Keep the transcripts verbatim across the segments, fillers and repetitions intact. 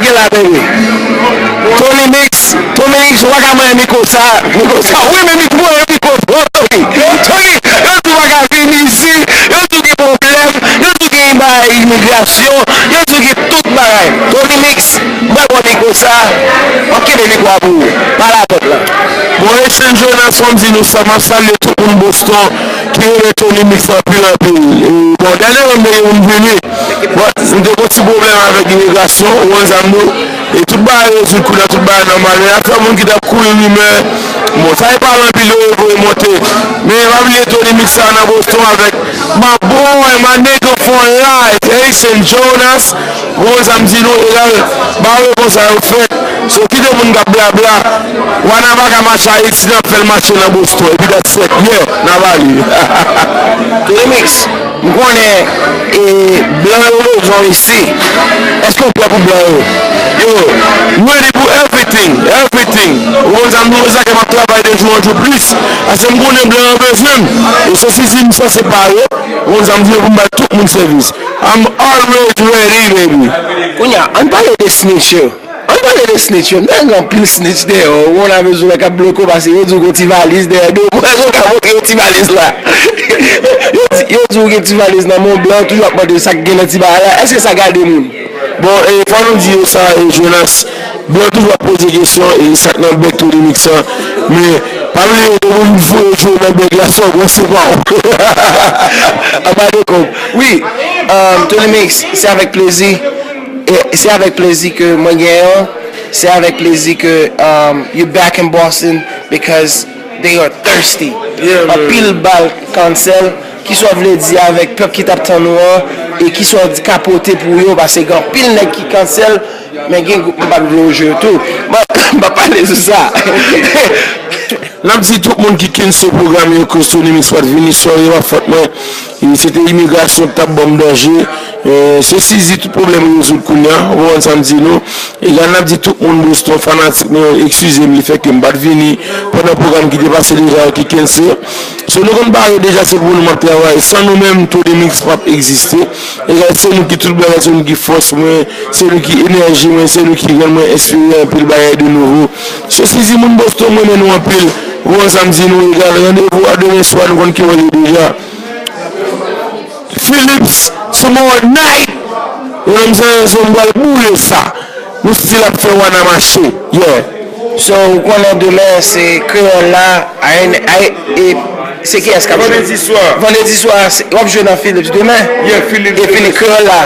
gen la, bebe. Tony Mix, Tony Mix, ou pa ka manyen mikwo sa, mikwo sa. Wi, men mikwo, mikwo, Tony. Tony, yo di w pa ka vin isi, yo di w gen pwoblèm, yo di w gen bay imigrasyon, yo di w gen tout bagay. Tony Mix, m bay w mikwo sa, m ap kenbe mikwo a pou ou. Pale avè pèp la. Bon, Etienne Jonas, fò m di nou sa, m ap salye tout moun Boston ki renmen Tony Mix anpil, anpil. E, bon, dènyèman, m te gen pou m vini. Bon, m te gon ti pwoblèm avèk imigrasyon, ou konn sa m di w. E tout bagay rezoud kounye a, tout bagay nòmal. Men afè moun ki t ap kouri rimè, bon, sa e pale anpil yo, yo voye monte. Men pa bliye Tony Mix sa nan Boston avèk my boy, my nigga for life, Haitian Jonas. Ou konn sa m di nou, egal, ba yo konsa yo fèt. So, kite moun k ap blabla. Wana pa ka mache Ayiti, n ap fè l mache nan Boston. Epi that's it. Yeah, n ap ale. Tony Mix, m konnen, e, blan yo bezwen w isi. Èske w prè pou blan yo? Yo, m ready pou everything, everything. Ou konn sa m di w, sa ke m ap travay de jou an jou plis. Paske m konnen blan yo bezwen m. E se si m sanse pare. Ou konn sa m di w, pou m bay tout moun sèvis. I'm always ready, baby. Kounye a, ann pale de snitch yo. Ann pale de snitch yo. Nèg anpil snitch dèyè w. Ou konn avè sou nèg k ap bloke w paske yo di w gen yon ti valiz dèyè do w. Èske w ka montre yo ti valiz la? Yo di, yo di w gen ti valiz nan men w, blan yo toujou ap mande sa k gen nan ti bagay la. Èske sa gade moun? Bon, e, fò nou di yo sa, e, Jonas, blan toujou ap poze kesyon, e, sa k nan bèk Tony Mix lan. Men, pa bliye, depi w foure dlo nan bèk la, fò w pran sepa w. Anba de kòb. Wi, um, Tony Mix, se avèk plezi. E se avèk plezi ke mwen genyen w. Se avèk plezi ke, um, you back in Boston because they are thirsty. Yeah, man. Anpil bal cancel. Kisa w vle di avèk pèp ki t ap tann ou an? E kisa w ka pote pou yo? Paske gen anpil nèg ki cancel, men gen gwoup m pa t vle w jwe tou. Bon, m pa pale sou sa. N ap di tout moun ki kense pwogram yo ke Tony Mix pa t vini, sorry, pa fòt mwen. E se te imigrasyon ki t ap ban m danje. E, se sizi tout pwoblèm rezoud kounye a, ou konprann sa m di nou. Egal, n ap di tout moun Boston, fanatik nou yo, eskize m, li fè ke m pa t vini pandan pwogram ki te pase deja yo ki kense. So, nou konn pare deja, se pou nou m ap travay. San nou menm, Tony Mix p ap egziste. Egal, se nou ki tout bagay, se nou ki fòs mwen, se nou ki enèji mwen, se nou ki rann mwen enspire anpil bagay de nouvo. Se sizi moun Boston, mwen renmen nou anpil. Ou konn sa m di nou, egal, randevou a demen swa, nou konn ki wè li deja. Philips, tomorrow night. Ou konn sa m di, m pral boule sa. Nou still ap fè wana mache. Yeah. So, ou konnen demen se kreyòl la, a, a, e, se kiyès k ap jwe? Vandredi swa. Vandredi swa, se, w ap jwe nan Philips demen? Yeah, Philips. E fini kreyòl la.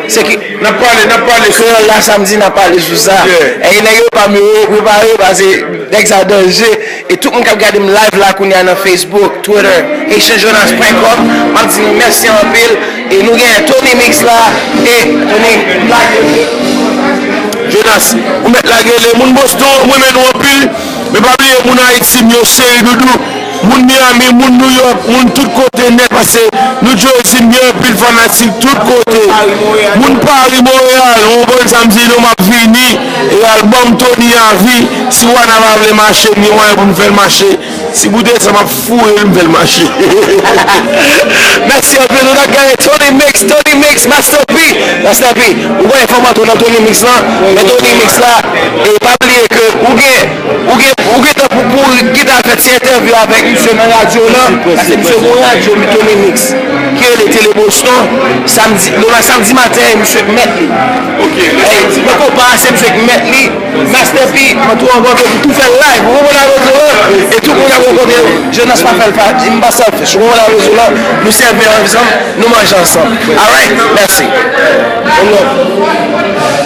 Se ki? N ap pale, n ap pale. Kreyòl la, samdi, n ap pale sou sa. Yeah. E nèg yo pa m yo, prepare, paske nèg sa danje. E tout moun k ap gade m live la kounye a nan Facebook, Twitter, Haitian Jonas pwen kòm, m ap di nou mèsi anpil. E nou gen Tony Mix la. E Tony, lage. Jonas, ou mèt lage le moun Boston, mwen renmen nou anpil. Men pa bliye moun Ayiti m yo, cheri doudou. Moun Miami, moun New York, moun tout kote nèt, paske New Jersey, m gen anpil fanatik tout kote. Moun Paris, Montréal, ou konprann sa m di nou, m ap vini. E albòm Tony a vi, si wana pa vle mache, m gen mwayen pou m fè l mache. Si boutèy sa m ap foure l, m fè l mache. Mèsi anpil, nou t ap gade Tony Mix, Tony Mix, Master P, Master P. Ou konnen fòmatè nan Tony Mix lan, men Tony Mix la, e pa bliye ke ou gen, ou gen, ou gen tan pou, pou gentan fè ti entèvyou avèk misye nan radyo lan, paske misye gon radyo, Tony Mix, ki rele Tele Boston, samdi, demen samdi maten, e misye k mèt li. Ok. Ey, mwen konpa, se misye k mèt li. Master P, mwen tou rankontre pou tou fè live. Ou konprann sa m di w? E tout moun ap rankontre Jonas pa fè l pa, m pa selfish. Ou konprann sa m di w la? Nou sèvi ansanm, nou manje ansanm. Alright? Mèsi. One love.